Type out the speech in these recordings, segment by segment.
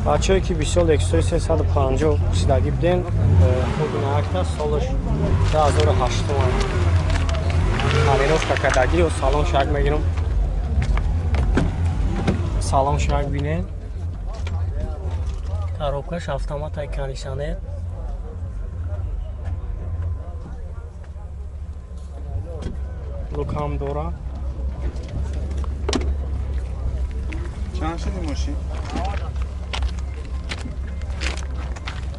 Бачаҳое ки бисёр Лексусои 350 пурсидагӣ буден, хуб инакта солаш 2008 тонировка кардагӣ ё салон шак мегирам. Салон шак бинен. Коробкаш автоматай, кондиционер. Лукам дора. Чанд шуди мошин?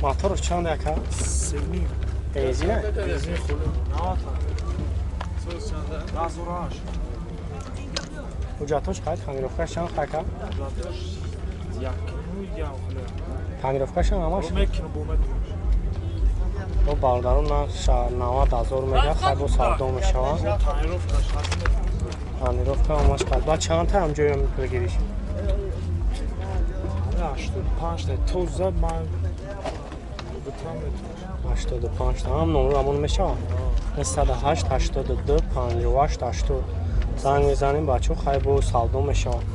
Моторш чанд яка? Севним. Бензина? Бензин хули. 90 2008. Ҳуҷҷатош қайд, тонировкаш чанд хака? Ҳуҷҷатош якну ям хули. Тонировкашам ҳамаш? Мекунам, бо метавонш. Бо бародарон нархша 90 000 мега, хай бо савдо мешавад. Тонировкаш ҳаст. Тонировка ҳамаш қайд. Баъд чандта ҳамҷоям бигириш? 85 та тоза ман бутам метавонш. 85 та ҳам номер ҳамон мешавад. 908 82 58 80 занг мезанем бачаҳо, хай бо савдо мешавад.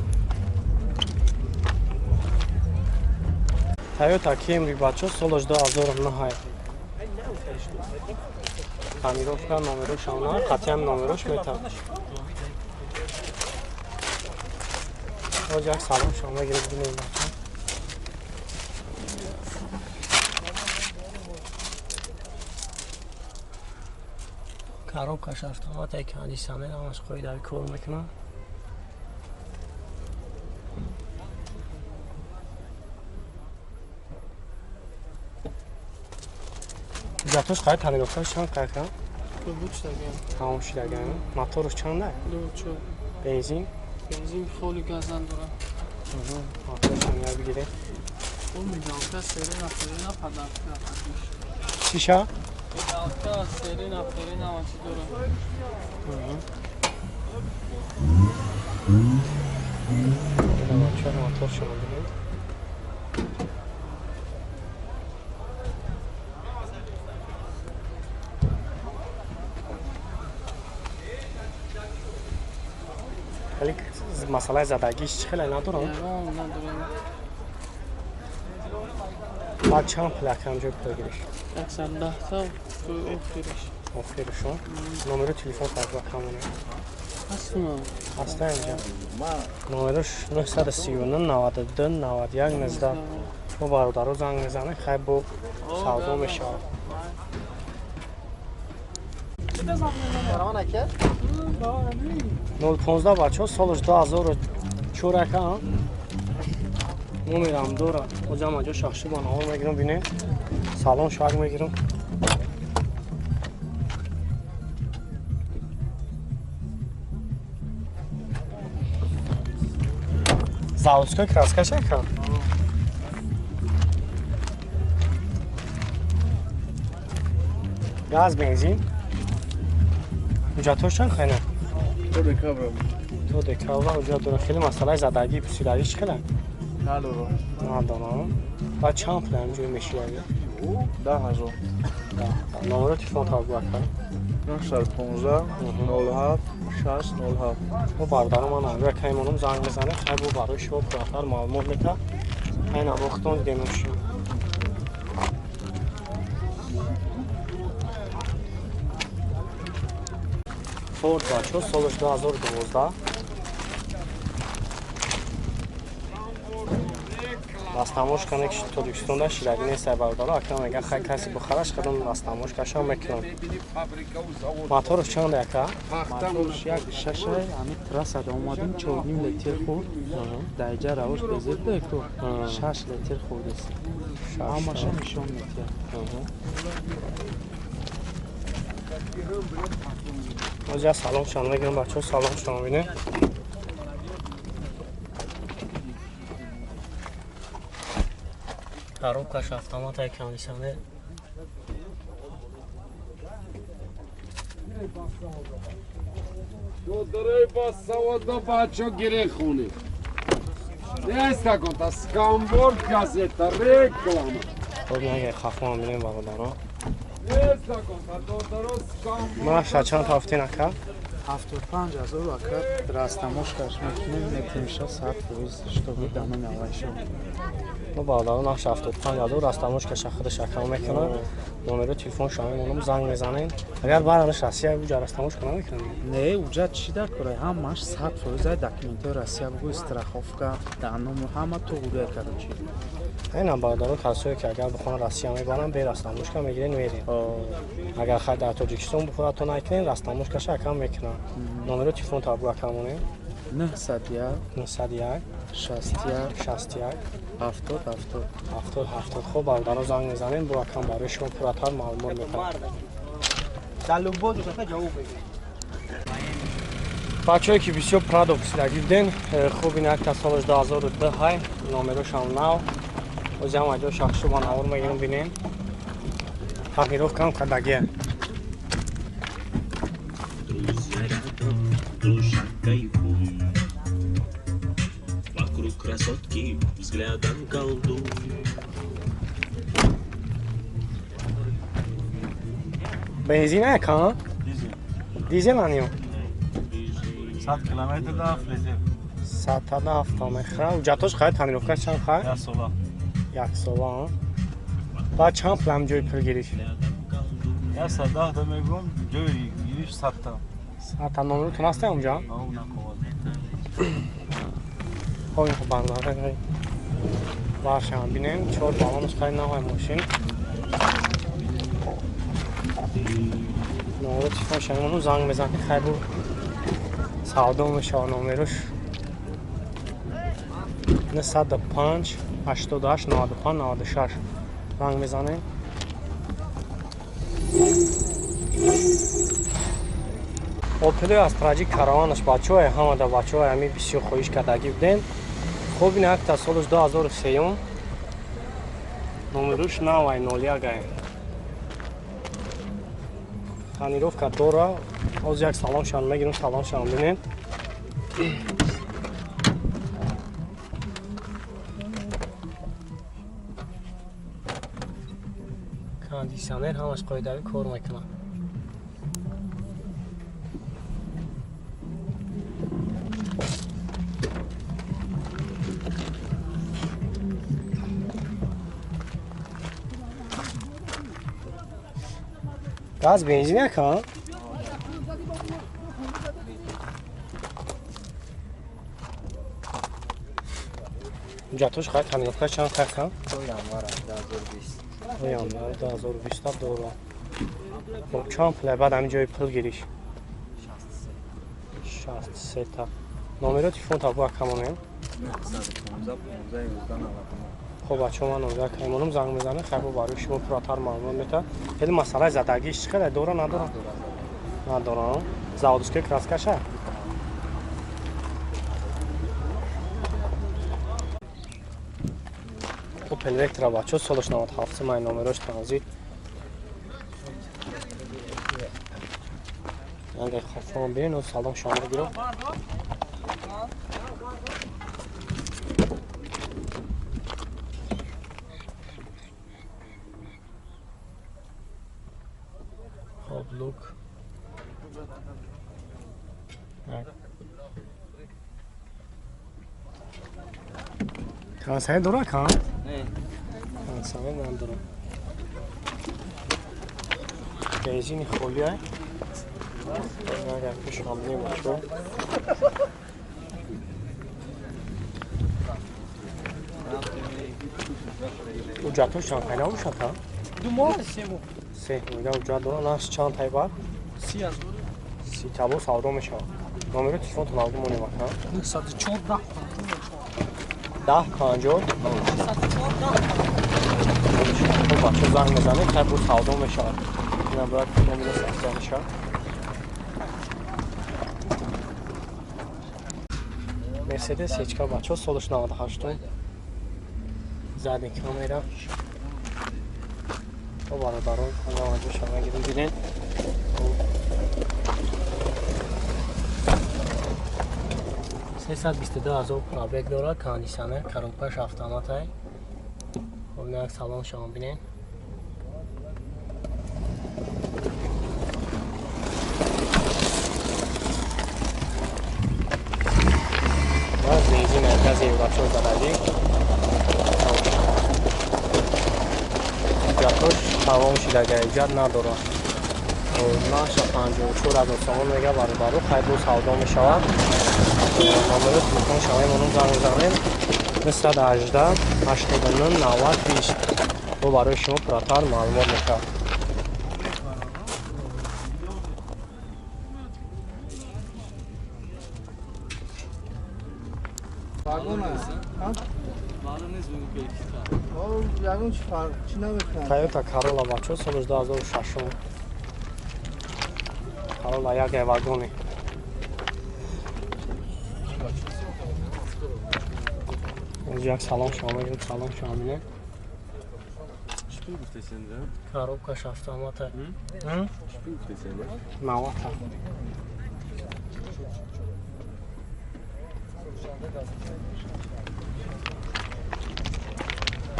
Тойота Camry бачаҳо, солаш 2009. Тонировка номерош ҳамна, қатъиам номерош мета. Ҳоҷ як салом шумо мегиред, бинем бачаҳо. Коробкаш автомат, кондиционер, ҳамаш қоидави кор мекунад. Ҳуҷҷатош қайд, тонировкаш чанд қайд? Тамом шудаган. Моторш чанда? Бензин? Бензин холи, газан дорад. Моторшам як бигирем. Мигалка, сирена, фирена, подарка. Чиша? Мигалка, сирена, фирена, ама чӣ дорад. Чор моторшам бигирем. Хеле масъалаи задагиш чӣ хеле надорам? Ягон надорам. Баъд чанд пул акам ҷой пул гириш? 110 та охириш. Охиришон. Номери телефон фарқ камона. Ҳастма. Ҳаста инҷа. Номерош 939 92 91 19. Бо бародаро занг мезанед, хай бо савдо мешавад. 015 бачаҳо, солаш 2004 ака, номерам дора. Оҷам аҷо шахши ба навор мегирам, бинед. Салон шак мегирам. Заводской краскаш ака? Газ, бензин. Ҳуҷҷатҳош чанд хайна? То декабр. То декабр ҳуҷҷат дора. Хеле масъалаи задагӣ, пусидагӣ чӣ хеле? Надорам. Надорам. Баъд чанд пул ҳамҷои мешиягӣ? 10 000. Номеро телефон таб ака. 915 07 6 07. Бо бародаро ман ҳамроҳ каймонам занг мезанем, хай бо барои шумо пурратар маълумот мета. Хай навохтон дидем шумо. Форд бачаҳо, солаш 2012. Растамошка не ки Тоҷикистонда ширагӣ нест, ай бародаро, ака мега хай каси бухараш хадам растамошкашам мекунам. Моторш чанд ака? Моторш як шаша, ами трассада омадем, 4,5 литр хӯрд. Даиҷа равош безеб ку 6 литр хӯрдест. Ҳамаша нишон метиҳад. Оҷа салом шон мегирам бачаҳо, салом шон бинем. Коробкаш автомат, ай кондиционер. Додарои босаводо, бачо гире хоне. Неста конта скамбор газета реклама. Хоб нагай хафмон бинем бародаро. Неста конта додаро скамбор. Маша чанд ҳафтин ака? 75 ҳазор ака растамошкаш мекунем, метимша 100% чтобы даноми аввалшо. Ну бародарон, нақш 75 ҳазор растамошкаша худаш акам мекунад. Номеро телефонша мемонам, занг мезанем. Агар баранаш Россия уҷа растамошка намекунад? Не, уҷа чӣ дар кора? Ҳамаш 100% ай документҳои Россия бугу, страховка, даному ҳама туғрия, короче. Ина бародарон, касое ки агар бихоҳанд Россия мебаранд, бе растамошка мегирен, мерен. Агар хай дар Тоҷикистон бихоҳад, то накунен, растамошкаша акам мекунад. Номеро телефон табу акам монем. 901 901 61 61 70 70 70 70. Хуб бародарон, занг мезанем, бо акам барои шумо пурратар маълумот мекунад. Бачаҳое ки бисёр Прадо пурсидагӣ буден, хуб ин якта солаш 2002 ҳай, номерошам нав. Ози ҳам аҷо шахсу ба навор мегирам, бинем. Тағйирот кам кардагия. Друзья рядом, душа кайфуй. Вокруг красотки взглядом колдуй. Бензин ака? Дизел аниё? 100 километр да флезер. Садтада ҳафта мехӯрам. Ҳуҷҷатош хай, тонировка чанд хай? Як сола. Як сола. Баъд чанд пул ҳам ҷои пул гирифт? 110 та мегӯм, ҷои гирифт 100 та. 100 та. Номеротон ҳаст онҷа? Ау, на қоғаз. Хоб, ин барнара баршам бинем, чор баллонаш хай навай мошин. Номеро телефон шамону занг мезанем, хай бу савдо мешава. Номерош 905 88 95 96, занг мезанем. Опелои Астраҷи караванаш бачаҳое ҳамада, бачаҳое ҳами бисёр хоҳиш кардагӣ будем. Хуб ин якта солаш 2003, номеруш навай 01 ай. Тонировка дора. Ҳозир як салоншам мегирам, салоншам бинем. Кондитсионер ҳамаш қоидавӣ кор мекунад. Газ бензин ака? Ҳуҷҷатош хай, тонировка чанд хай ка? То январ 2020. То январ 2020 дора. Хоб, чанд пул баъд ҳамин ҷои пул гириш? 63 та. Номеро телефон табу акамонем. 915 15 11 99. Хоб бачаҳо, ман номер акамонам, занг мезанем, хай бо барои шумо пурратар маълумот метавад. Хеле масъалаи задагиш чӣ қадар дора, надора? Надора. Заводской краскаша? Опел Vectra бачаҳо, солаш 97 май, номерош транзит. Ангай хофон бинен, салом шома гирам. Хоб, лук. Кондитсионер дора ка? Не. Кондитсионер надора. Бензини холӣ ай. Агар пешам бинем бачаҳо. Ҳуҷҷатош чанд тай набошад ка? 2 моҳ, 3 моҳ. Се мега ҳуҷҷат дора. Нархш чанд тай бар? 30 ҳазор. 30 табо савдо мешавад. Номеро телефонтон авду монем ака? 904 10 10 50 904 10. Хуб бачаҳо, занг мезанем, хай бо савдо мешавад. Инам бояд номеро савдо мешавад. Мерседес ҳечка бачаҳо, солаш 98, задний камера. То бародарон, ҳамаҷо шама гирим, бинен. 322 ҳазор пробег дорад, кондитсионер, коробкаш автоматай. Хоб, як салон шумо бинен. бачаҳо задаги. Ҳуҷҷатош тамом шидага, ҳуҷҷат надорад. Наша 54 000 сомон мега бародару, хай бо савдо мешавад. Номери телефон шава мемонам, занг мезанем 918 89 90 20. Бо барои шумо пурратар маълумот мешавад. Toyota Corolla бачо соли 2006. Corolla як вагони. Як салон шумо мегиред, салон шумо мебинед. Коробкаш автомата. Навата.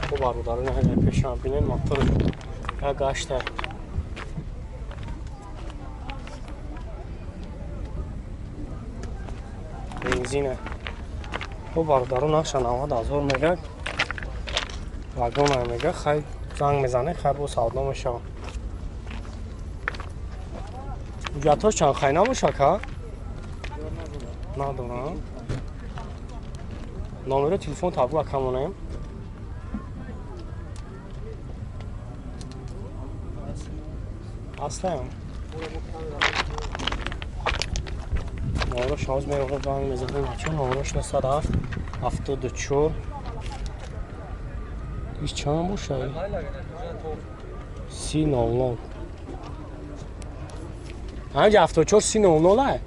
Хуб бародарони ҳамин пешам бинед, мотор як гашта. Бензина. Хуб бародарон, нақша 90 000 мега. Вагона мега, хай занг мезане, хай бо савдо мешавад. Ҳуҷҷатҳош чанд хай набошад ка? Надорам. Номери телефон табгӯ акамонем. Аслаям. Номерош ҳоз меоғо занг мезанем бача, номерош 907 74 иш чанд бошад? 30 00. Ҳамҷа 74 30 00 ай?